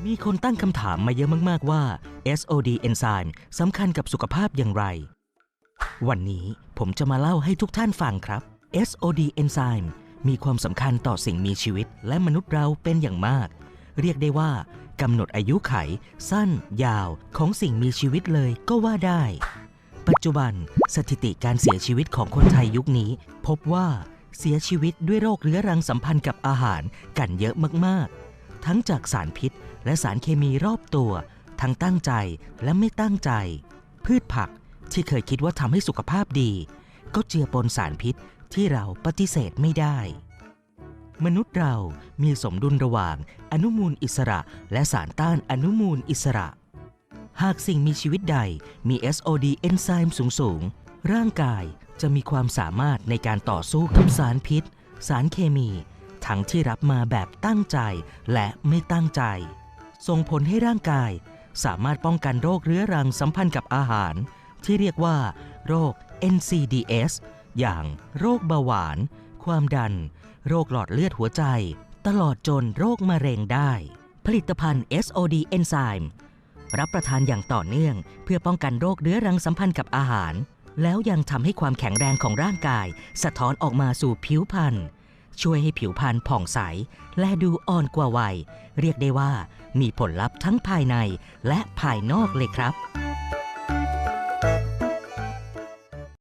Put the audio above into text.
ມີຄົນຕັ້ງຄຳຖາມມາເຍອະມາກໆວ່າ SOD enzyme ສຳຄັນກັບສຸຂະພາບຢ່າງໄລ? ວັນນີ້ຜົມຈະມາເລົ່າໃຫ້ທຸກທ່ານຟັງຄັບ. SOD enzyme ມີຄວາມສຳຄັນຕໍ່ສິ່ງມີຊີວິດ ແລະ ມະນຸດເຮົາເປັນຢ່າງມາກ, ຮຽກໄດ້ວ່າກຳນົດອາຍຸໄຂ ສັ້ນ, ຍາວ ຂອງສິ່ງມີຊີວິດເລີຍກໍວ່າໄດ້. ປັດຈຸບັນ, ສະຖິຕິການເສຍຊີວິດຂອງຄົນໄທຍຸກນີ້ ພົບວ່າເສຍຊີວິດດ້ວຍໂລກເຮືອລັງສຳພັນກັບອາຫານກັນເຍອະມາກໆ, ທັງຈາກສານພິດ ແລະ ສານເຄມີຮອບຕົວ, ທັງຕັ້ງໃຈ ແລະ ໄມ່ຕັ້ງໃຈ. ພືດຜັກທີ່ເຄີຍຄິດວ່າທຳໃຫ້ສຸຂະພາບດີ ກໍເຈືອປົນສານພິດທີ່ເຮົາປະຕິເສດໄມ່ໄດ້. ມະນຸດເຮົາມີສົມດຸນລະຫວ່າງອະນຸມູນອິດສະຫຼະ ແລະ ສານຕ້ານອະນຸມູນອິດສະຫຼະ. ຫາກສິ່ງມີຊີວິດໃດມີ SOD enzyme ສູງໆ, ຮ່າງກາຍຈະມີຄວາມສາມາດໃນການຕໍ່ສູ້ກັບສານພິດ, ສານເຄມີ ທັງທີ່ຮັບມາແບບຕັ້ງໃຈ ແລະ ໄມ່ຕັ້ງໃຈ, ສົ່ງຜົນໃຫ້ຮ່າງກາຍສາມາດປ້ອງກັນໂລກເຮືອລັງສຳພັນກັບອາຫານ ທີ່ຮຽກວ່າໂລກ NCDs ຢ່າງໂລກເບົາຫວານ, ຄວາມດັນ, ໂລກຫຼອດເລືອດຫົວໃຈ, ຕະຫຼອດຈົນໂລກມະເຮັງໄດ້. ຜະລິດຕະພັນ SOD enzyme ຮັບປະທານຢ່າງຕໍ່ເນື່ອງ ເພື່ອປ້ອງກັນໂລກເຮືອລັງສຳພັນກັບອາຫານ, ແລ້ວຍັງທຳໃຫ້ຄວາມແຂງແຮງຂອງຮ່າງກາຍສະທ້ອນອອກມາສູ່ຜິວພັນ, ຊ່ວຍໃຫ້ຜິວພັນຜ່ອງໃສ ແລະ ດູອ່ອນກວ່າໄວ, ຮຽກໄດ້ວ່າມີຜົນລັບທັງພາຍໃນ ແລະ ພາຍນອກເລີຍຄັບ.